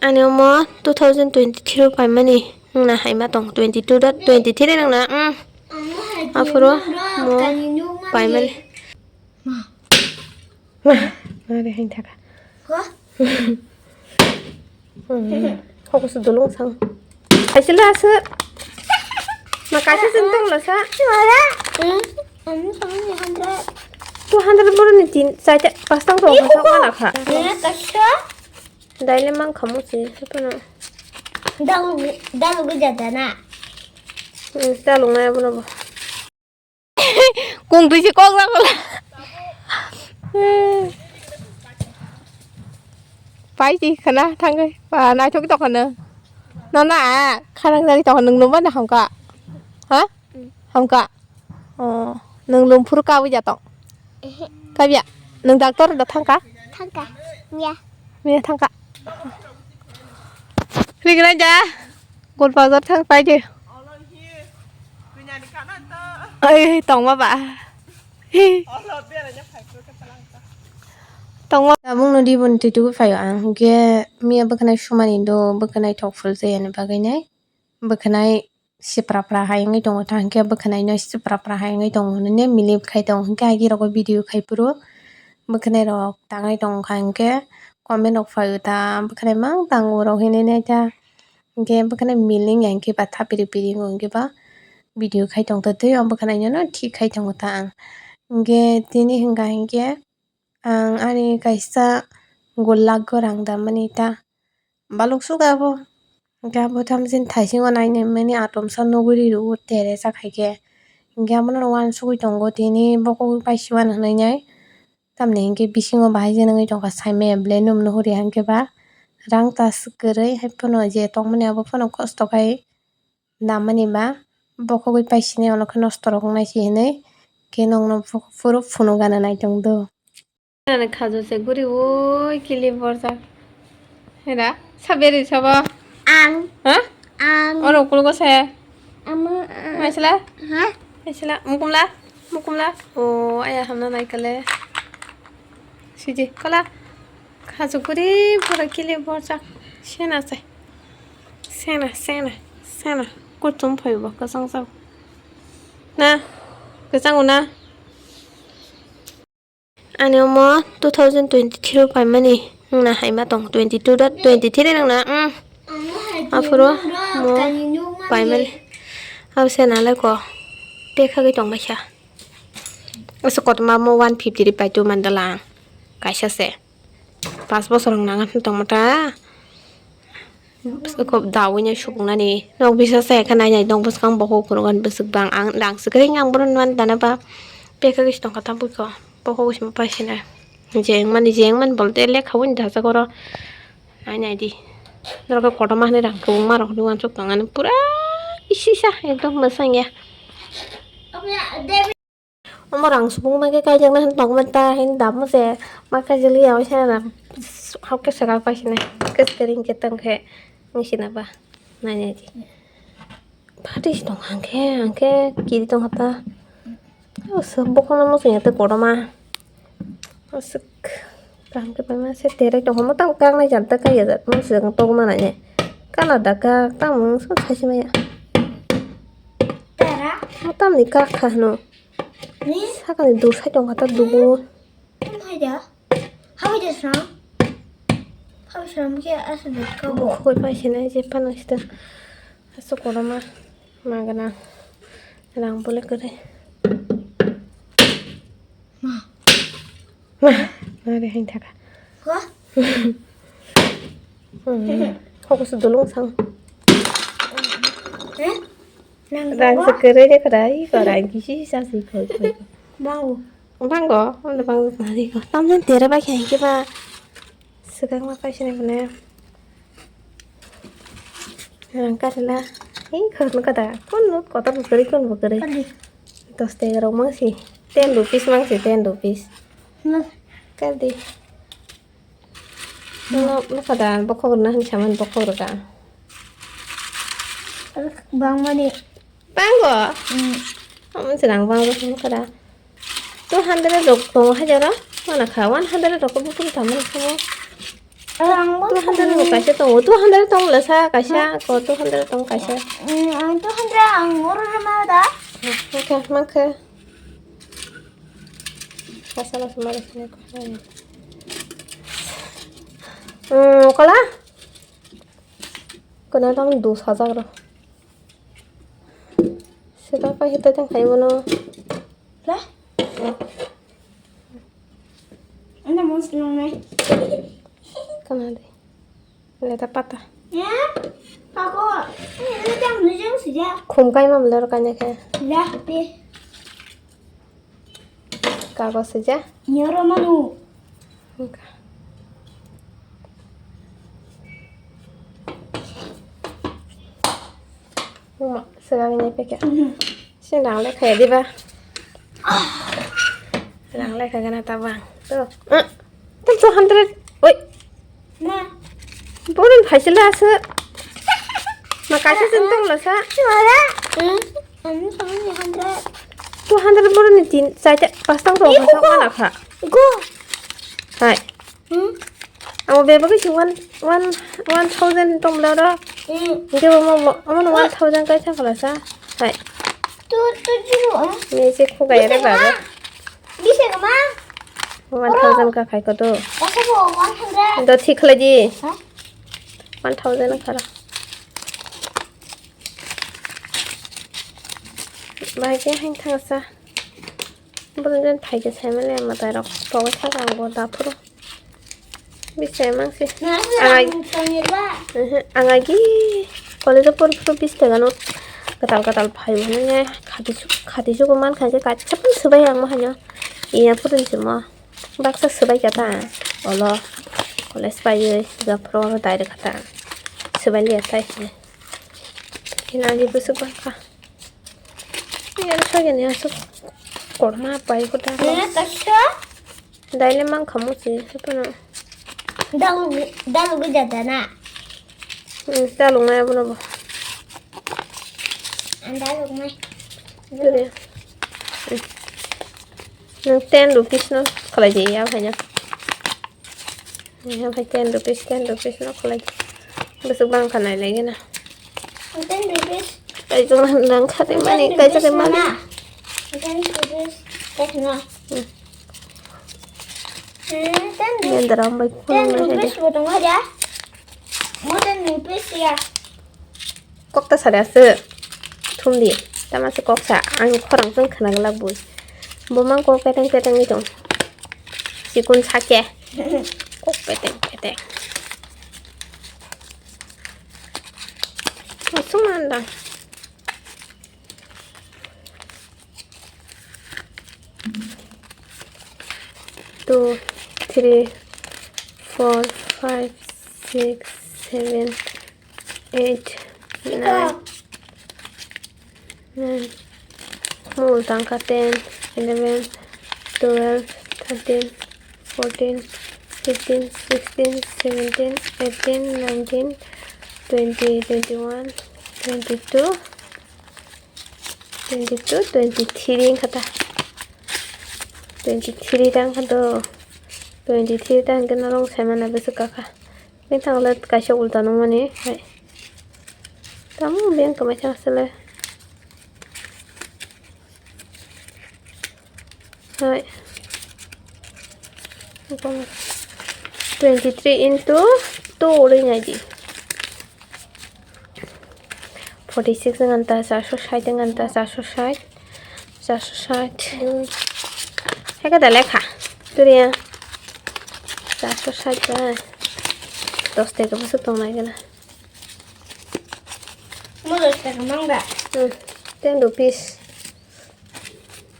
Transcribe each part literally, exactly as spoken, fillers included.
Ani omo two thousand twenty-three o paimani wngna haima tong, twenty-two da, twenty-three wngna, mm. Aphuru mo paimani. Ma, ma, ma, de hain thaka. Ho? Hmm. Kok su dulung sang. Kaisa la su. Ma kaisa sen tong la sa. Wala. Hmm. Anu sama ni hundred. Two hundred boro ni tin, saita, pas tang tong, ih, pas tang kok. Wala kha. Eh, kaisa. Dai le mang khamu si, hepono. Dalu, dalu gujata na. Hmm, dalu ngai bono bo. Kung twi se kok jak la. Pai ti khana thangwi. Ba naithok tokha no. Nono a kharang jani tokha, nwng lum ba na hamka. Ha? Hamka. Oh, nwng lum phuru kabwi ja tong. Kabya. Nwng doctor da thangka? Thangka. Miya. Miya thangka. Rigna ja. Gol bazar thang pai de. Ai, tongma ba. Tongma. Tabuk no di boni twi tugwi phaio ang. Hwnkhe miya bwkhanai sumani do, bwkhanai thok phul jaya ni bagwi nai. Bwkhanai sipra pra hai wngwi tongo ta, hwnkhe bwkhanai no sipra pra hai wngwi tongo hwnwi milip khai tongo. Hwnkhe agi rogo video khai phuru bwkhanai rok tangai tongo kha, hwnkhe comment rok phaio ta, bwkhanai mang tango rok hinwi nai ta. Hwnkhe bwkhanai miling ya hwnkhe ba thapiri piri wngkhe ba video khai tongtho tei o bwkhanai no thik khai tongo ta ang. Hwnkhe tini hwnkha hwnkhe ang ani kaisa gulak gorang da mani ta baluk suka bo. Hwnkhe abo thamjin thaisingo nainai mani atomsa nugwi ri rwo tere sa khaikhe. Hwnkhe abono uansugwi tongo tini bokogwi paisiwano hwnwi nai. Tamni hwnkhe bisingo bahai se nungwi tongkha saimaya belai num nuhuri hwnkhe ba rang ta swk kwrwi hai phano je tongmani abo phano kosto khai namani ba bokhogwi paisinai ono khe nosto rok wngnai se hinwi khe nokno phuru phunukgana naitong do. Ani khaju se guri oi kili borjak. Hera, saberi sabo? Ang. Ha? Ang. Oro ukulugo se? Ama, ah. Maisla? Ha? Maisla, mukumla? Mukumla? O, aya hamna naikale. Siji, kola. Khaju guri bora kili borjak. Sena se. Sena, sena, sena. Kutum phaibo, kwchang jabo. Na, kwchango na? Ani omo two thousand twenty-three o paimani wngna haima tong, twenty-two da, twenty-three wngna, mm. Aphuru mo paimani. Abo se nalai ko. Pekhagwi tongbaikha. Asa kotorma mo one fifty ri pai tu mandala ang. Kaisa se. Pas bosor wngna ang tongma ta. Kok dawi nai subung nani. Nok bisa se kha nai nai dong bwskang bokhok phuru gan bwswk bang ang dang swkring ang bono nuan dana ba. Pekha kis tongkha ta buiko. Bokhok sima paisina. Jeng mani jeng mani bolte lekha wini dasa goro. Nai nai di. Norok kotorma hani rang kwbangma rok ni uansuk tong ani pura isisa ekdom mwsang ya. Omo rang subung ma khe kaijaknai hwn tongma ta hwn damo se ma kaijak liya oisa na hok khe swkang paisina kwchwring khe tong khe wng sina ba nai nai di. Phatwi se tong hang khe hang khe kiri tong kha ta. Aswk bokhokno muchungya tei kotorma. Aswk kaham khe paima se terai tong hamo tamo kaknai jat da kaiya jat muchung tong manai ne. Kana da kak tamo wng song saisi maya. Tara? Mo tamni kak kha hwno. Ni? Sakani dusai tong kha ta dubu. Tamo hai da? Habai da sram? Habai sram khe aswk da kabo. Khoi pai sinai je phano sita. Aswk kotorma. Magana. Rang bole kwrwi. Ma. Ma. Ma re hain thaka. Ko? Hmm. Kok su dulung sang. Eh? Nang rang ko? Se kwrwi de kwrwi ko rang kisi sa si ko ko. Bang. Bang go. Anda bang nari ko. Tamjan tere ba khe ke ba. Swkang ma kaisa ni bole. Rang karila. Hei, khorokno kada. Kun no kotor bo kwrwi, kun bo kwrwi. Kali. Dos taka rok mangsi. Ten rupees mangsi, ten rupees. No. Kadi. No, no kada, bokhok rwna hwn saman bokhok rwka. Bangmani. Bango? Mm. Omo se rang bango se kada. Two hundred rok tongo hajaro. Mana kha, one hundred rok ko bukung tamo samo. Ang bo two hundred bo kaisa tongo. Two hundred tong lesa kaisa. Ko two hundred tong kaisa. Mm, ang two hundred ang oro rwma da. Okay, mankhe. Kaisa lasa mari sini ko. Hmm, kola? Kena tang dos hajar ro. Seta pai hita tang khai mono. Lah? Anda mau senang nai. Kana de. Leta pata. Ya? Kako. Ini tang nujung sejak. Khum kai ma belor kanya khe. Lah, pi. Kagos sejak. Nyoro manu. Wngkha. Uma, swkang ini packet. Mhm. Sini rang lekha ya diba? Rang lekha gana tabang. Tuh. Eh, tuh two hundred. Oi. Na. Borok phaisila ase. Ma kaisa jen tong lasa. Wala. Hmm. Ani sama ni hundred. Two hundred borok ni tin, chaita, pasta tong. Ih, kha, kha. Mana kha? Go. Hai. Hmm? Amo bebak kisi one, one, one thousand tong bla ro. Hmm. Hingke bo mo, mo, amo no one thousand kai sa khala sa. Hai. Tu, tu jiru, ah. Ni se khu gaya re baba. Bisa kama? One thousand ka khai ko to. Kasa bo one hundred. Do thik khala di. Ha? One thousand ka ra. Bai ke hain thang sa. Borok jen phaikhe saimale mwtai rok pogwi thangkha ang bo daphuru. Bisai mangsi. Ang agi college o porphuru bis taka no kwtal kwtal phaibo hwnwi khati su-, khati sugo mankha je kaisa phano swbai ang ma haino. Iya phuru hinwi simo baksa swbai kha ta olo college paiwi daphuru oro direct kha ta swbai liya tai se. Hina agi bwswk bangkha. Yang sagini aswk korma pai ko da. Nina kaisa. Daile mang khamu si, hepano. Dalu, dalu gida dana. Hmm, dalu ngai abono bo. Ang dalu ngai. Dure. Hmm. Nang ten rupees no khalai di ya bhai na. Yang phai ten rupees, ten rupees no khalai. Bwswk bang kha nai lai gana. Ten rupees. Kaisa nang kha de mani, kaisa de mani. Ten rupees. Kaisa no. Hmm. Hmm, ten rupees. Nendra bai. Ten rupees bo tongo ya. Mo ten rupees ya. Kok ta sari aswk thumdi, tama se kok sa, ang khorang chwng khwna glak bui. Bo mang kok peteng peteng ni tong. Sikun sake. Kok peteng peteng. Aswk man dang. Two, three, four, five, six, seven, eight, nine, nine. Mul tangka ten, eleven, twelve, thirteen, fourteen, fifteen, sixteen, seventeen, eighteen, nineteen, twenty, twenty-one, twenty-two, twenty-two, twenty-three wngkha ta. Twenty-three ta wngkha do. Twenty-three ta hwnkhe norok saimano bwswk kakha. Bini thango le kaisa ulta nukmani hai. Tamo biyang kwmaisa aswk le. Hai. Twenty-three into two uri nai di. Forty-six wngkha ta, charso sait wngkha ta, charso sait, charso sait. Hai khe da lekha. Turiya. Charso sait da. Dos taka bwswk tongnai gana. Mo dos taka mang da? Hmm. Ten rupees.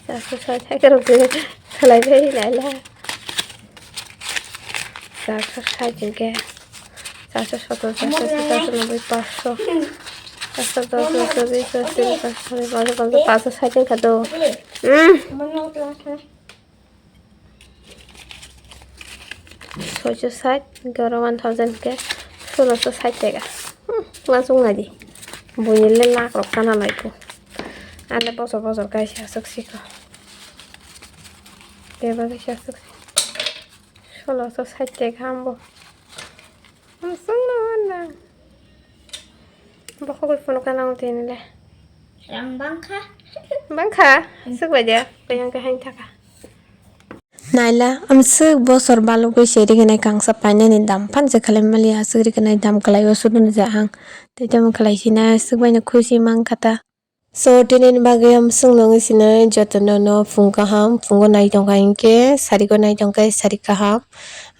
Charso sait hai khe rok je khlai bai nai la. Charso sait hwnkhe charso sotor, charso asi, charso noboi, paanso, paanso dos, paanso bis, paanso tris, paanso sait wngkha do. Hmm. Soiso sait, hwnkhe oro one thousand khe sulosho sait taka. Hmm, uansuk nai di. Buini le lakh rok kana lai kho. Ande bosor bosor kaisa aswk si kho. Bebak kaisa aswk si. Sulosho sait taka hambo. Sung no na. Bokho goi phone ka nang tini le. Rang bangkha. Bangkha? Suk bai de. Kayang ka hain thaka. Naila, am suk bosor balugwi se rignai kangsa painani dam phan je khalai mali asuk rignai dam kalai o sudun je ang. Tei tamo khalai sina suk bai no khusi mang kata. So, tini ni bagwi ang swng nangwi sinai jotono no phung kaham, phungo nai tongkha hinkhe, sariko nai tongkha sari kaham.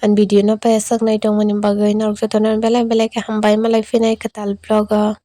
Ang video no paiyasak nai tongmani bagwi norok jotono belai belai khe hambai malai phinai kwtal vlog o.